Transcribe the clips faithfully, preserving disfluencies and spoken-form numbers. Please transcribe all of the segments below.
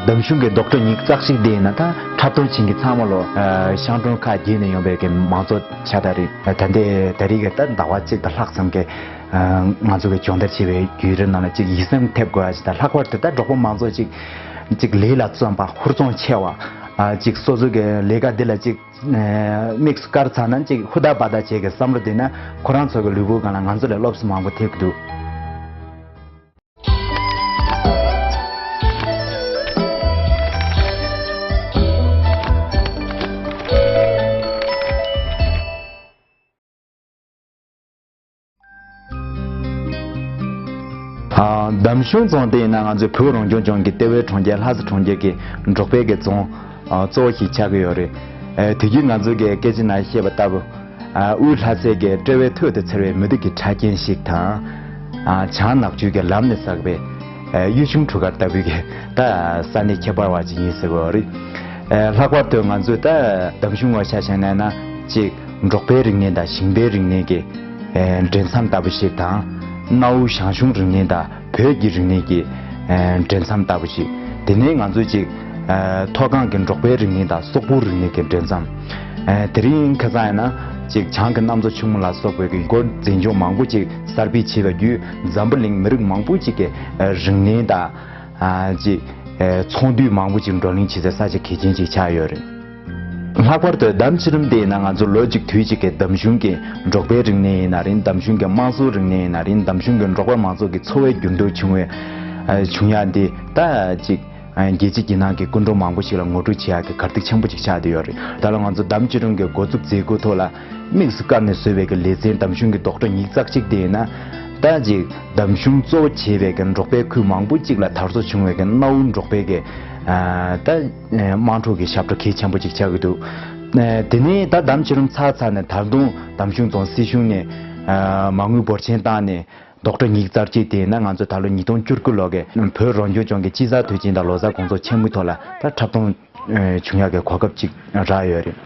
འདམ་གཞུང་གི་རྡོག་ཁྲ་ཉིས་བརྩེགས་ཤིག་དེ་ཡིན་ན་ད་འཁྲབ་སྟོན་བྱེད་མཁན་ཚང་མ་ལོ་ཤང་གྲོང་ཁག་བརྒྱད་ནས་ཡོང་བའི་གི་མང་ཚོགས་ཆགས་ད་རེད། ད་ལྟའི་ད་རེས་ཀྱི་ད་ཟླ་བ་གཅིག་དང་ལྷག་ཙམ་གྱི་ང་ཚོ་གི་སྦྱོང་བརྡར་བྱེད་པའི་བརྒྱུད་རིམ་ནང་ལ་ཅིག་ཡིད་སེམས་འཐོར་དགོས་ཡ་ཅིག་དང་། ལྷག་པར་དུ་ད་འབྲོག་པ་མང་ཚོགས་ཅིག་ཅིག་ལས་ལ་བརྩོན་པ་ཧུར་བརྩོན་ཆེ་བ། ཅིག་སོ་སོ་གི་ལས་ཀ་འདི་ལ་ཅིག་དམིགས་སུ་བཀར་ཚར་ན་ཅིག་ཧུར་ཐག་འབད་ཐག་བྱེད་ཀྱི་བསམ་བློ་འདི་ན་ཁོ་རང་ཚོ་གི་ལུས་པོའི་སྒང་ལ་ང་ཚོ་ལས་སློབ་གསོ་མང་པོ་ཐེབས་ཀྱི་འདུག། འདམ་གཞུང་རྫོང་དེ་ཡིན་ན་ང་ཚོའི་བོད་རང་སྐྱོང་ལྗོངས་ཀྱི་ལྟེ་བའི་གྲོང་ཁྱེར་ལྷ་ས་གྲོང་ཁྱེར་གྱི་འབྲོག་པའི་གི་རྫོང་གཙོ་བོ་ཞིག་ཆགས་ཀྱི་ཡོད་རེད། དུས་རྒྱུན་ང་ཚོའི་གི་སྐད་ཆ་ནང་བཤད་པ་ལྟ་བུ། དབུས་ལྷ་སའི་གི་དཔྲལ་བའི་ཐོད་དུ་འཚེར་བའི་མུ་ཏིག་གི་ཕྲ་རྒྱན་ཞིག་དང་། བྱང་ནག་ཆུའི་གི་ལམ་ནས་ཟགས་པའི་གཡུ་ཆུང་གྲུ་ཁར་ལྟ་བུའི་གི་ད་ས་གནས་ཁྱད་པར་བ་ཅིག་ཡིན་ཟེར་གི་ཡོད་རེད། ལྷག་པར་དུ་ང་ཚོས་ད་འདམ་གཞུང་ངོ་ཤ་བྱས་ན་ན་ཅིག་འབྲོག་པའི་རིག་གནས་དང་ཞིང་པའི་རིག་གནས་ཀྱི་འབྲེལ་མཚམས་ལྟ་བུ་ཞིག་དང་། གནའ་བོའི་ཞང་ཞུང་རིག་གནས་དང་བོད་ཀྱི་རིག་གནས་ཀྱི་འབྲེལ་མཚམས་ལྟ་བུ་ཞིག། དེ་ནས་ང་ཚོས་ཅིག་མཐོ་སྒང་གི་འབྲོག་པའི་རིག་གནས་དང་སོག་པོའི་རིག་གནས་ཀྱི་འབྲེལ་མཚམས། དེ་རིང་ཁ་སང་ཡིན་ན་ཅིག་བྱང་གི་གནམ་མཚོ་ཆུང་ངུ་ལ་སོགས་པའི་གི་སྒོ་འཛིན་སྐྱོང་མང་པོ་ཅིག་གསར་སྤེལ་བྱས་པ་བརྒྱུད་འཛམ་བུ་གླིང་མི་རིགས་མང་པོ་ཅིག་གི་རིག་གནས་དང་། ཅིག་ཚོང་འདུས་མང་པོ་ཅིག་བགྲོ་གླེང་བྱེད་སའི་ས་ཆ་གལ་ཆེན་ཅིག་ཆགས་ཡོད་རེད། ལྷག་པར་དུ་འདམ་བྱེ་རིམ་དེ་ཡིན་ན་ང་ཚོ་ལོ་གཅིག་དུས་གཅིག་གི་འདམ་གཞུང་གི་འབྲོག་པའི་རིག་གནས་ཡིན་ན་རེད། འདམ་གཞུང་གི་དམངས་སྲོལ་རིག་གནས་ཡིན་ན་རེད། འདམ་གཞུང་གི་འབྲོག་པ་མང་ཚོགས་ཀྱི་འཚོ་བའི་འགྱུར་ལྡོག་བྱུང་བའི་བྱུང་ཡག་འདི་ད་ཅིག་རྒྱལ་སྤྱི་རྒྱལ་ནང་གི་སྐུ་མགྲོན་མང་པོ་ཞིག་ལ་ངོ་སྤྲོད་བྱེད་ཡག་གི་གར་སྟེགས་ཆེན་པོ་ཅིག་ཆགས་བསྡད་ཡོད་རེད། ད་ལོ་ང་ཚོ་འདམ་བྱེ་རིམ་གྱི་འགོ་འཛུགས་མཛད་སྒོའི་ཐོག་ལ་དམིགས་སུ་བཀར་ནས་བཟོས་པའི་གི་ལེ་ཚན་འདམ་གཞུང་གི་རྡོག་ཁྲ་ཉིས་བརྩེགས་གཅིག་དེ་ཡིན་ན། ད་ཅིག་འདམ་གཞུང་གཙོ་བོ་བྱས་པའི་གི་འབྲོག་པའི་ཁུལ་མང་པོ་ཅིག་ལ་དར་སྲོལ་བྱུང་བའི་གི་གནའ་བོའི་འབྲོག་པའི་གི་ད་དམངས་ཁྲོད་ཀྱི་ཞབས་བྲོ་གལ་ཆེན་པོ་ཅིག་ཆགས་ཀྱི་འདུག། དེ་ནས་ད་འདམ་བྱེ་རིམ་ཚར་ཚར་ནས་ད་དུང་འདམ་གཞུང་རྫོང་སྲིད་གཞུང་ནས་མ་དངུལ་འབོར་ཆེན་བཏང་ནས་རྡོག་ཁྲ་ཉིས་བརྩེགས་གཅིག་དེ་ཡིན་ན་ང་ཚོ་ད་ལོ་ཉིས་སྟོང་བཅུ་དགུ་ལོ་གི་བོད་རང་སྐྱོང་ལྗོངས་ཀྱི་དཔྱིད་གསར་དུས་ཆེན་དང་ལོ་གསར་དགོང་ཚོགས་ཆེན་མོའི་ཐོག་ལ་ད་འཁྲབ་སྟོན་བྱུང་ཡག་གི་གོ་སྐབས་ཅིག་རག་ཡོད་རེད།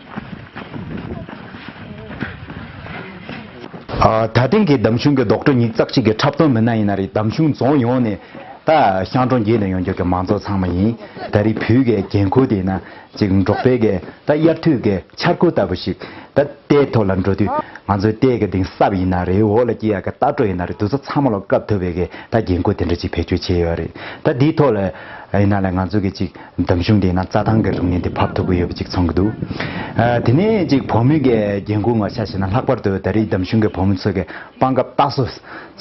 ད་ཐེངས་ཀྱི་འདམ་གཞུང་གི་རྡོག་ཁྲ་ཉིས་བརྩེགས་གཅིག་གི་འཁྲབ་སྟོན་མི་སྣ་ཡིན་ན་རེད། འདམ་གཞུང་རྫོང་ཡོངས་ནས་ད་ཤང་གྲོང་བརྒྱད་ནས་ཡོང་རྒྱུ་གི་མང་ཚོགས་ཚང་མ་ཡིན། ད་རེས་བོད་ཀྱི་འགན་ཁུར་དེ་ཡིན་ན་ཅིག་འབྲོག་པའི་གི་ད་དབྱར་དུས་ཀྱི་འཆར་སྒོ་ལྟ་བུ་ཞིག་ད་རྟའི་ཐོག་ལ་འགྲོ་དུས་ང་ཚོའི་རྟའི་གི་སྟེང་སྲབ་ཡིན་ན་རེད། འོག་ལ་སྐྱེ་ཡག་གི་རྟ་སྒྲོ་ཡིན་ན་རེད། དེ་ཚོ་ཚང་མ་ལ་བཀབ་ཐུབ་པའི་གི་ད་འགན་ཁུར་དེ་འདྲ་ཅིག་བེད་སྤྱོད་བྱས་ཡོད་རེད། ད་འདིའི་ཐོག་ལ་ཡིན་ན་ལ་ང་ཚོ་གི་ཅིག་འདམ་གཞུང་དེ་ཡིན་ན་རྩྭ་ཐང་གི་རིག་གནས་དེ་ཕབ་ཐུབ་ཀྱི་ཡོད་པ་ཅིག་མཚོན་གྱི་འདུག། དེ་ནས་ཅིག་བོད་མིའི་གི་འགན་ཁུར་ངོ་ཤ་བྱས་ན་ལྷག་པར་དུ་ད་རེས་འདམ་གཞུང་གི་བུ་མོ་ཚོ་གི་སྤང་ཁབ་ལྟ་བཟོ་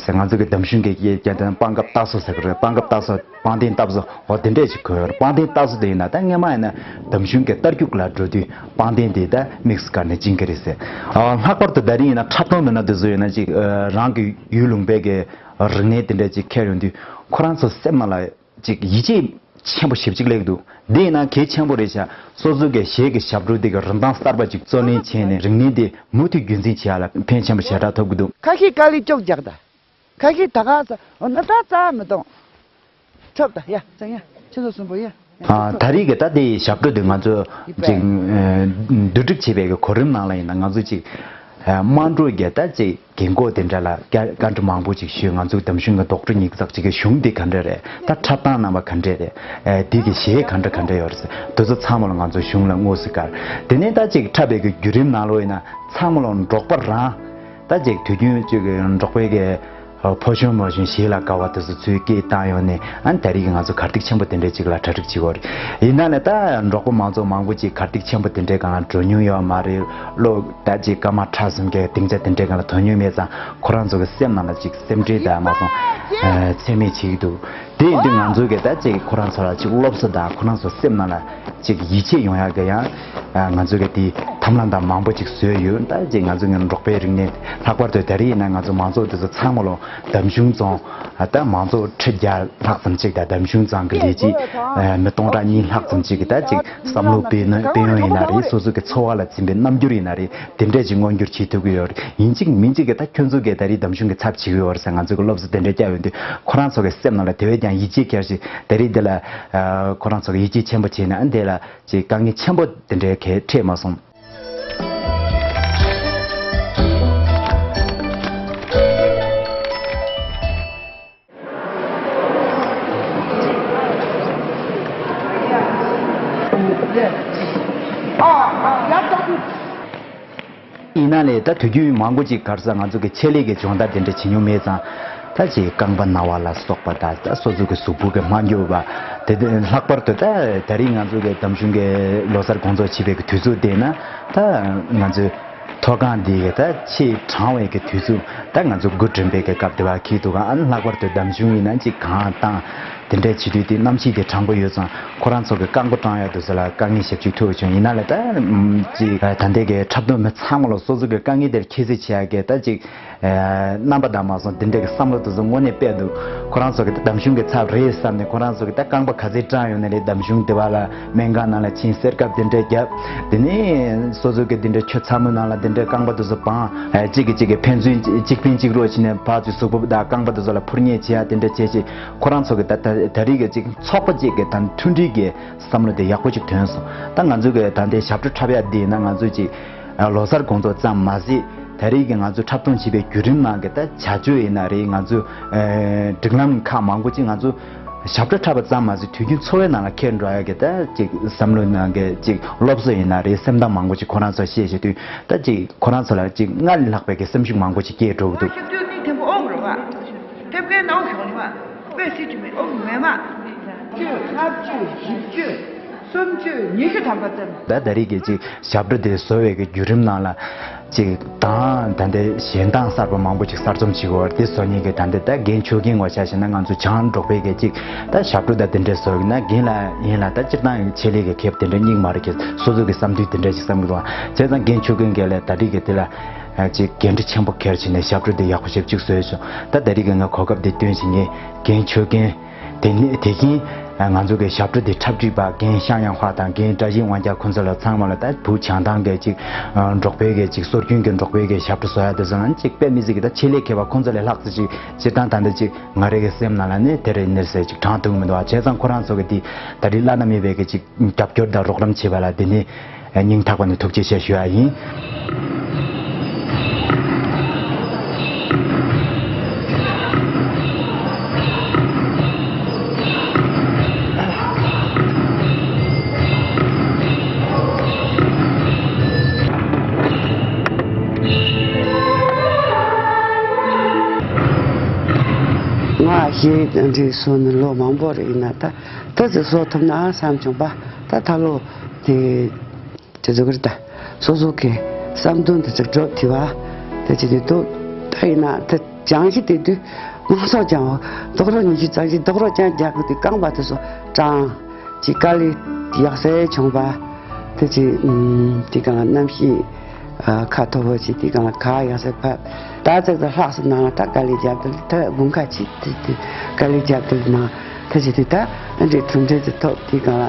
ཟེར། ང་ཚོ་གི་འདམ་གཞུང་གི་སྐད་ཀྱང་དེ་སྤང་ཁབ་ལྟ་བཟོ་ཟེར་གི་རེད། སྤང་ཁབ་ལྟ་བཟོ། པང་གདན་བཏབ་བཟོ། འོ་དེ་འདྲས་ཅིག་གོ་ཡོད་རེད། པང་གདན་བཏབ་བཟོ་དེ་ཡིན་ན་ད་སྔན་མ་ཡིན་ན་འདམ་གཞུང་གི་རྟ་རྒྱུག་ལ་འགྲོ་དུས་པང་གདན་དེ་ད་དམིགས་སུ་བཀར་ནས་བྱིན་གི་རེད་ཟེར། ཨ། ལྷག་པར་དུ་ད་རིང་ཡིན་ན་འཁྲབ་སྟོན་མི་སྣ་དེ་ཚོ་ཡིན་ན་ཅིག་ཨ། རང་གི་ཡུལ་ལུང་པའི་གི་རིག་གནས་དེ་འདྲས་ཅིག་འཁྱེར་ཡོང་དུས་ཁོ་རང་ཚོ་སེམས་ནང་ལ་ཅིག་ཡིད་ཆེས་ཆེན་པོ་ཞེ་པོ་ཅིག་སླེབས་འདུག། འདི་ཡིན་ན་གལ་ཆེན་པོ་རེད་ཤག། སོ་སོ་གི་གཞས་ཀྱི་ཞབས་བྲོ་དེ་གི་རིན་ཐང་གསར་པ་ཅིག་བརྩོན་ལེན་བྱས་ནས་རིག་གནས་དེ་མུ་མཐུད་རྒྱུན་འཛིན་བྱེད་ཡག་ལ་ཕན་ཆེན་པོ་ཞེ་དྲག་ཐོབ་གི་འདུག། ཁ་ཤས་དཀའ་ལས་ཅོག་རྒྱག་ད། ཁ་ཤས་ད་ག་ས་འོ་ན་ད་རྩ་མི་གཏོང་། ཁྱོད་ད་ཡ་ཙང་ཡ་ཁྱེད་ཚོ་གསུམ་པོ་ཡ། ཨ། ད་རེས་ཀྱི་ད་དེ་ཞབས་བྲོ་དེ་ང་ཚོ་ཅིག་ཨ། བསྡུ་སྒྲིག་བྱེད་པའི་གི་གོ་རིམ་ནང་ལ་ཡིན་ན་ང་ཚོ་ཅིག་ཨ། དམངས་ཁྲོད་ཀྱི་ད་ཅིག་རྒན་གོག་དེ་འདྲ་ལ་བཀའ་བཀའ་འདྲི་མང་པོ་ཅིག་ཞུས། ང་ཚོའི་འདམ་གཞུང་གི་རྡོག་ཁྲ་ཉིས་བརྩེགས་གཅིག་གི་གཞུང་དེ་ག་འདྲ་རེད། ད་འཁྲབ་སྟངས་རྣམ་པ་ག་འདྲ་རེད། ཨ། དེ་གི་གཞས་ག་འདྲ་ག་འདྲ་ཡོད་རེད་ཟེར། དེ་ཚོ་ཚང་མ་ལ་ང་ཚོ་གཞུང་ལ་དངོས་སུ་བཀར། དེ་ནས་ད་ཅིག་འཁྲབ་པའི་གི་བརྒྱུད་རིམ་ནང་ལོགས་ཡིན་ན་ཚང་མ་ལ་འབྲོག་པ་རང་ད་ཅིག་དུས་རྒྱུན་ཅིག་འབྲོག་པའི་གི་ཕོ་གཞོན་མོ་གཞོན་གཞས་ལ་དགའ་བ་དེ་ཚོ་ཚུར་སྐད་བཏང་ཡོང་ནས། ཨ་ནི་ད་རེས་ཀྱི་ང་ཚོ་གར་སྟེགས་ཆེན་པོ་དེ་འདྲའི་ཅིག་ལ་གྲ་སྒྲིག་བྱེད་ཀྱི་ཡོད་རེད། ཡིན་ན་ལས་ད་འབྲོག་པ་མང་ཚོགས་མང་པོ་ཅིག་གར་སྟེགས་ཆེན་པོ་དེ་འདྲའི་སྒང་ལ་འགྲོ་མྱོང་ཡོད་མ་རེད། བློ་ད་ཅིག་སྐར་མ་ཕྲ་གསུམ་གྱི་སྡིངས་ཆ་དེ་འདྲའི་སྒང་ལ་ཐོན་མྱོང་མེད་ཙང་ཁོ་རང་ཚོ་གི་སེམས་ནང་ལ་ཅིག་སེམས་ཁྲལ་དང་མ་སོང་། ཨ། ཚད་མེད་བྱེད་ཀྱི་འདུག། དེ་ཡིན་དུས་ང་ཚོ་གི་ད་ཅིག་ཁོ་རང་ཚོ་ལ་ཅིག་སློབ་གསོ་དང་ཁོ་རང་ཚོ་སེམས་ནང་ལ་ཅིག་ཡིད་ཆེས་ཡོང་ཡག་གི་ཡང་ང་ཚོ་གི་དེ་ཐབས་ལམ་དང་མང་པོ་ཅིག་བཟོས་ཡོད། ད་ཅིག་ང་ཚོ་གི་འབྲོག་པའི་རིག་གནས་ལྷག་པར་དུ་ད་རེས་ཡིན་ན་ང་ཚོ་མང་ཚོགས་དེ་ཚོ་ཚང་མ་ལོ་འདམ་གཞུང་རྫོང་ད་མང་ཚོགས་ཁྲི་བརྒྱ་ལྷག་ཙམ་ཅིག་དང་འདམ་གཞུང་རྫོང་གི་ལས་བྱེད་མི་སྟོང་ཕྲག་གཉིས་ལྷག་ཙམ་ཅིག་གི་ད་ཅིག་བསམ་བློ་སྤེལ་ན་སྤེལ་ཡོང་ཡིན་ན་རེད། སོ་སོ་གི་འཚོ་བ་ལ་འཛིན་པའི་རྣམ་འགྱུར་ཡིན་ན་རེད། དེ་འདྲས་ཅིག་མངོན་འགྱུར་བྱེད་ཐུབ་ཀྱི་ཡོད་རེད། ཡིན་གཅིག་མིན་གཅིག་གི་ད་ཁྱོད་ཚོ་གིས་ད་རེས་འདམ་གཞུང་གི་ཚབ་བྱེད་ཀྱི་ཡོད་རེད་ཟེར་ང་ཚོ་གི་སློབ་གསོ་དེ་འདྲས་བསྐྱལ་ཡོང་དུས་ཁོ་རང་ཚོ་གི་སེམས་ནང་ལ་དེ་བས་ཀྱང་ཡིད་ཆེས་ཁྱེར་ཞིག་ད་རེས་འདི་ལ་ཁོ་རང་ཚོ་གི་ཡིད་ཆེས་ཆེན་པོ་བྱས་ནས་ཨ་འདི་ལ་ཅིག་དཀའ་ངལ་ཆེན་པོ་དེ་འདྲའི་གལ་འཕྲད་མ་སོང་། ཡིན་ན་ལས་ད་དུས་རྒྱུན་མང་པོ་ཅིག་ག་རེ་ཟེར་ང་ཚོ་གི་ཆེད་ལས་ཀྱི་སྦྱོང་བརྡར་དེ་འདྲ་བྱེད་མྱོང་མེད་ཙང་། ད་ཅིག་རྐང་པ་ན་བ་ལ་སོགས་པ་དང་ད་སོ་སོ་གི་གཟུགས་པོ་གི་མ་འགྱུར་བ་དེ་དེ་ལྷག་པར་དུ་ད་ད་རིང་ང་ཚོ་གི་འདམ་གཞུང་གི་ལོ་གསར་དགོང་ཚོགས་བྱེད་པའི་གི་དུས་ཚོད་དེ་ན་ད་ང་ཚོའི་མཐོ་སྒང་འདི་གི་ད་ཆེས་གྲང་བའི་གི་དུས་ཚོད། ད་ང་ཚོ་དགུན་དྲན་པའི་གི་སྐབས་དེ་བ་འཁེལ་འདུག་ག་ཨ་ནི་ལྷག་པར་དུ་འདམ་གཞུང་ཡིན་ན་ཅིག་གངས་དང་དེ་འདྲའི་བྱེད་དུས་དེ་གནམ་གཤིས་དེ་གྲང་པོ་ཡོད་ཙང་ཁོ་རང་ཚོ་གི་རྐང་པ་སྐྲངས་ཡག་དུས་ཚོད་ལ་དཀའ་ངལ་ཞེ་པོ་ཅིག་ཐུག་བྱུང་། ཡིན་ན་ལས་ད་ཅིག་ད་ལྟའི་གི་འཁྲབ་སྟོན་མི་ཚང་མ་ལ་སོ་སོ་གི་དཀའ་ངལ་དེར་ཁྱད་གསོད་བྱེད་ཡག་གི་ད་ཅིག་རྣམ་པ་དང་མ་སོང་དེ་འདྲའི་གི་བསམ་བློ་དེ་ཚོ་དངོས་གནས་དཔེ་འདུག་ཁོ་རང་ཚོ་གི་ད་འདམ་གཞུང་གི་ཚབ་རེད་བསམ་ནས་ཁོ་རང་ཚོ་གི་ད་རྐང་པ་ག་ཚད་སྐྲངས་ཡོད་ན་རེད། འདམ་གཞུང་དེ་བ་ལ་སྨན་ཁང་ནང་ལ་ཕྱིན་གསེར་ཁབ་དེ་འདྲ་བརྒྱབ། དེ་ནས་སོ་སོ་གི་དེ་འདྲ་ཆུ་ཚ་མོའི་ནང་ལ་དེ་འདྲ་རྐང་པ་དེ་ཚོ་སྦང་། གཅིག་གིས་གཅིག་གི་ཕན་ཚུན་གཅིག་ཕན་གཅིག་རོགས་བྱས་ནས་ཕར་ཚུར་གཟུགས་པོ་དང་རྐང་པ་དེ་ཚོ་ལ་འཕུར་མཉེ་བྱེད་ཡ་དེ་འདྲ་བྱས་བྱས་ཁོ་རང་ཚོ་གི་ད་ད་ད་རེས་ཀྱི་གཅིག་ཚོགས་པ་གཅིག་གི་ད་མཐུན་སྒྲིལ་གྱི་བསམ་བློ་དེ་ཡག་པོ་ཅིག་ཐོན་སོང་། ད་ང་ཚོ་གི་ད་ལྟའི་ཞབས་བྲོ་འཁྲབ་ཡ་འདི་ཡིན་ན་ང་ཚོ་གཅིག་ལོ་གསར་དགོང་ཚོགས་ཙམ་མ་ཟད་ད་རེས་ཀྱི་ང་ཚོ་འཁྲབ་སྟོན་བྱེད་པའི་བརྒྱུད་རིམ་ནང་གི་ད་བྱ་སྤྱོད་ཡིན་ན་རེད། ང་ཚོ་སྒྲིག་ལམ་ཁག་མང་པོ་ཅིག་ང་ཚོ་ཞབས་བྲོ་འཁྲབ་པ་ཙམ་མ་ཟད་དུས་རྒྱུན་འཚོ་བའི་ནང་ལ་འཁྱེར་འགྲོ་ཡ་གི་ད་ཅིག་བསམ་བློའི་ནང་གི་ཅིག་སློབ་གསོ་ཡིན་ན་རེད། སེམས་གཏམ་མང་པོ་ཅིག་ཁོ་རང་ཚོ་བཤད་བྱེད་དུས་ད་ཅིག་ཁོ་རང་ཚོ་ལ་ཅིག་སྔར་ལས་ལྷག་པའི་གི་སེམས་ཤུགས་མང་པོ་ཅིག་སྐྱེས་འགྲོ་གི་འདུག་ཞིབ་འཇུག་ནི་ཐེམ་པོ་ཨོ་རོ་བ། ཐེམ་ཀའི་ནང་ཞོག་ནི་མ། དཔེ་སྲིད་ཀྱི་མེད་ཨོ་མེད་མ། བཅུ་ལྔ་བཅུ་བཞི་བཅུ་སུམ་ཅུ་ཉི་ཤུ་ཐམ་པ་ཙམ། ད་ད་རེས་ཀྱི་ཅིག་ཞབས་བྲོ་དེ་བཟོ་བའི་གི་བརྒྱུད་རིམ་ནང་ལ་ཅིག་དང་ད་ལྟའི་གཞན་དང་གསར་པ་མང་པོ་ཅིག་གསར་རྩོམ་བྱེད་དགོས་པ་དེ་བཟོ་མཁན་གྱི་ད་ལྟའི་ད་རྒན་ཆོས་རྒན་ངོ་ཆ་བཞག་ན་ང་ཚོ་བྱང་འབྲོག་པའི་གི་ཅིག་ད་ཞབས་བྲོ་དང་དེ་འདྲའི་བཟོ་ཡིན་ན་རྒན་ལ་ཡིན་ལ་ད་སྤྱིར་བཏང་ཆེད་ལས་ཀྱི་ཁེབས་དེ་འདྲ་སྙིང་མ་རེད་ཀྱི་སོ་སོ་གི་བསམ་འདུན་དེ་འདྲ་ཞིག་བསམ་གི་འདུག་བྱས་ཙང་རྒན་ཆོས་རྒན་གྱིས་ལ་ད་རེས་ཀྱི་དེ་ལ་ཅིག་འགན་འཁྲི་ཆེན་པོ་འཁྱེར་བྱས་ནས་ཞབས་བྲོ་དེ་ཡག་པོ་ཞེ་པོ་ཅིག་བཟོས་བྱུང་། ད་ད་རེས་ཀྱི་ང་གོ་སྐབས་དེ་བཏོན་བྱས་ངས་རྒན་ཆོས་རྒན་དེ་ནས་དེ་བཞིན་ང་ཚོ་གི་ཞབས་བྲོ་དེ་འཁྲབ་ཁྲིད་པ་རྒན་ཤང་ཡང་ཧྭ་དང་རྒན་བཀྲ་ཤིས་དབང་རྒྱལ་ཁོང་ཚོ་ལ་ཚང་མ་ལ་ད་བོད་བྱང་ཐང་གི་ཅིག་འབྲོག་པའི་གི་ཅིག་སྲོལ་རྒྱུན་གྱི་འབྲོག་པའི་གི་ཞབས་བྲོ་བཟོ་ཡ་དེ་ཚོ་ལ་ཅིག་དཔེ་མི་སྲིད་གི་ད་ཆེད་ལས་མཁས་པ་ཁོང་ཚོ་ལས་ལྷག་ཙམ་ཅིག་སྤྱིར་བཏང་ད་ལྟ་ཅིག་ང་རའི་གི་སེམས་ནང་ལ་ནི་དེ་རེད་ནི་ཟེར་ཅིག་དྲང་ཐུབ་མི་འདུག་བ། བྱས་ཙང་ཁོ་རང་ཚོ་གི་དེ་ད་རེས་བླ་ན་མེད་པའི་གི་ཅིག་རྒྱབ་སྐྱོར་དང་རོགས་རམ་བྱས་པ་ལ་དེ་ནི་སྙིང་ཐག་པ་ནས་ཐུགས་རྗེ་ཆེ་ཞུ་ཡ་ཡིན། ང་གཞས་འདི་བཟོས་ནས་ལོ་མང་པོ་རེད། ཡིན་ན་ད་ད་ཅིག་བཟོ་ཐུབ་ན་བསམ་བྱུང་པ། ད་ད་ལོ་དེ་དེ་ཚོ་གི་ད་སོ་སོ་གི་བསམ་དོན་དེ་ཚོ་འགྲུབ་ཐུབ་པ་དེ་ཅིག་དེ་འདུག་ད་ཡིན་ན་ད་སྦྱང་གཞི་དེ་དུས་མང་ཚོགས་སྦྱང་བ་རྡོག་རོ་ཉི་ཤུ་རྩ་བཞི་རྡོག་རོ་ཅང་རྒྱག་གི་དུས་རྐང་པ་དེ་ཚོ་སྐྲངས། ཅིག་དཀའ་ལས་ཡག་ས་བྱུང་བ། དེ་ཅིག་ཨུམ་དེ་གང་ལ་གནམ་གཤིས་ཨ་ཁ་མཐོ་པོ་ཅིག་དེ་གང་ལ་ག་ཡག་ས་ཕབ། ད་ཙག་ཙག་ལྷག་ས་ནང་ལ་ད་དཀའ་ལས་རྒྱབ་དེ་ལ་ད་དགུན་ཁ་ཅིག་དེ་དེ་དཀའ་ལས་རྒྱབ་དེ་ལ་ནང་ད་ཅིག་དེ་ད་ཨ་འདྲའི་གྲུབ་འབྲས་དེ་ཐོབ། དེ་གང་ལ་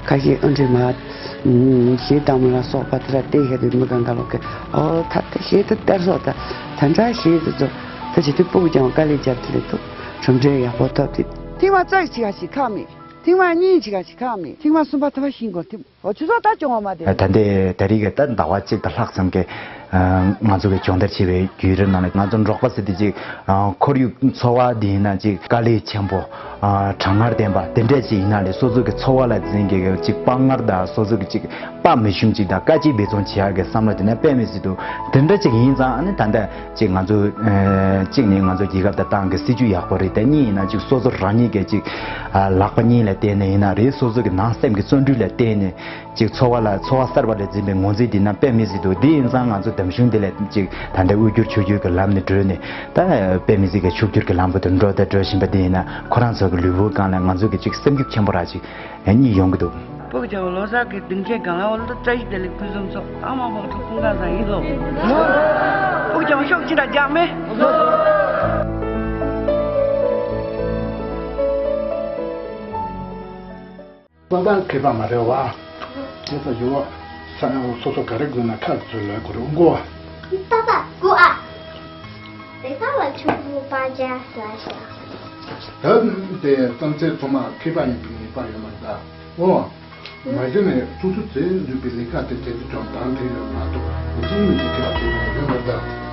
ཁ་ཤས་ཨ་འདྲའི་མ་ཨུམ་གཞས་གཏམ་ལ་སོགས་པ་དེ་ལ་བལྟས་ཤེས་དུས་མི་གང་ག་ལོག་གི་ཨོ་ད་དེ་གཞས་དེ་སྟེར་སོགས་ད་ད་འདྲ་གཞས་དེ་ཚོ་ད་ཅིག་དེ་སྤུ་གུ་ཀྱང་དཀའ་ལས་རྒྱབ་དེ་ལ་ཐོབ་གྲུབ་འབྲས་ཡག་པོ་ཐོབ་དེ། ཐེངས་མ་རྩ་ཞིག་ག་ཞིག་ཁག་མེད། ཐེངས་མ་གཉིས་ཅིག་ག་ཅིག་ཁག་མེད། ཐེངས་མ་གསུམ་པ་ཐ་བ་ཤིང་གོ་ཐེམ། འོ་ཆུ་ཚོད་ད་བཅོ་ལྔ་མ་དེ། ད་ལྟའི་ད་རེས་ཀྱི་ད་ཟླ་བ་གཅིག་དང་ལྷག་ཙམ་གྱི་ང་ཚོ་གི་སྦྱོང་བརྡར་བྱེད་པའི་བརྒྱུད་རིམ་ནང་ལ་ང་ཚོ་འབྲོག་པ་ཟེར་དུས་ཅིག་ཁོར་ཡུག་འཚོ་བ་འདི་ཡིན་ན་ཅིག་དཀའ་ལས་ཆེན་པོ་གྲང་ངར་ལྡན་པ་དེ་འདྲས་ཅིག་ཡིན་ན་ལས་སོ་སོ་གི་འཚོ་བ་ལ་འཛིན་གྱི་ཅིག་དཔའ་ངར་དང་སོ་སོ་གི་ཅིག་དཔའ་མི་ཞུམ་ཅིག་དང་དཀའ་སྤྱད་འབད་བརྩོན་བྱེད་ཡག་གི་བསམ་བློ་དེ་ནས་དཔེ་མི་སྲིད་འདུག་དེ་འདྲ་ཅིག་ཡིན་ཙང་ཨ་ནི་ད་ལྟ་ཅིག་ང་ཚོ་ཨ་གཅིག་ནས་ང་ཚོ་རྒྱལ་ཁབ་དང་ཏང་གི་སྲིད་ཇུས་ཡག་པོ་རེད། དེ་གཉིས་ཡིན་ན་ཅིག་སོ་སོ་རང་ཉིད་ཀྱི་ཅིག་ཨ་ལག་པ་གཉིས་ལ་བརྟེན་ནས་ཡིན་ན་རེད། སོ་སོ་གི་ནང་སེམས་ཀྱི་བརྩོན་འགྲུས་ལ་བརྟེན་ནས་ཅིག་འཚོ་བ་ལ་འཚོ་བ་གསར་པ་ལ་འཛིན་པའི་ངོས་འཛིན་འདི་ན་དཔེ་མི་སྲིད་འདུག་འདི་ཡིན་ཙང་ང་ཚོ་འདམ་གཞུང་འདི་ལ་ཅིག་ད་ལྟ་དབུལ་སྐྱོར་ཕྱུག་འགྱུར་གྱི་ལམ་ནས་བགྲོད་ནས་ད་དཔེ་མི་སྲིད་ཀྱི་ཕྱུག་འགྱུར་གྱི་ལམ་བུ་དུ་འགྲོ་དང་འགྲོ་བཞིན་པ་འདི་ཡིན་ན་ཁོ་རང་ཚོ་གི་ལུས་པོའི་སྒང་ལ་ང་ཚོ་གི་ཅིག་སེམས་འགུལ་ཆེན་པོ་ར་ཅིག་གཉིས་ཡོང་གི་འདུག་སྤུ་གུ་ཆུང་ལོ་གསར་གྱི་སྡིངས་ཆའི་སྒང་ལ་འོ་ལོ་བཀྲ་ཤིས་བདེ་ལེགས་ཕུན་སུམ་ཚོགས། ཨ་མ་བག་ཆུ་ཀུན་དགའ་བཟང་ཡིན་ལོ། སྤུ་གུ་ཆུང་ཤོག་ཅི་འདྲ་རྒྱག་མེད། ཏག་ཏག་མཁས་པ་མ་རེད་བ། དེ་ལྟ་ཡོད་བ། ས་ཡང་སོ་སོ་ག་རེ་དགོས་ན་ཁ་ཚོད་ལ་དགོས་རེད་འགོ་བ། ཏག་ཏག་དགོས་ཨ། དེ་ག་ལ་ཆུ་བུ་པ་ཇ་ལ་ཤ། ད་དེ་བསམ་ཚུལ་ཚང་མ་མཁས་པ་ཡིན་པའི་ངེས་པ་ཡོད་མ་རེད་ད། འོ། མ་གཞི་ནས་སོ་སོ་ཚེ་འདུས་པའི་ལས་ཀ་དེ་དེ་ཚོ་ཀྱང་དང་དེ་ཡོད་མ་གཏོགས་མི་གཅིག་མི་གཅིག་མཁས་པ་དེ་ཡོད་མ་རེད་ད།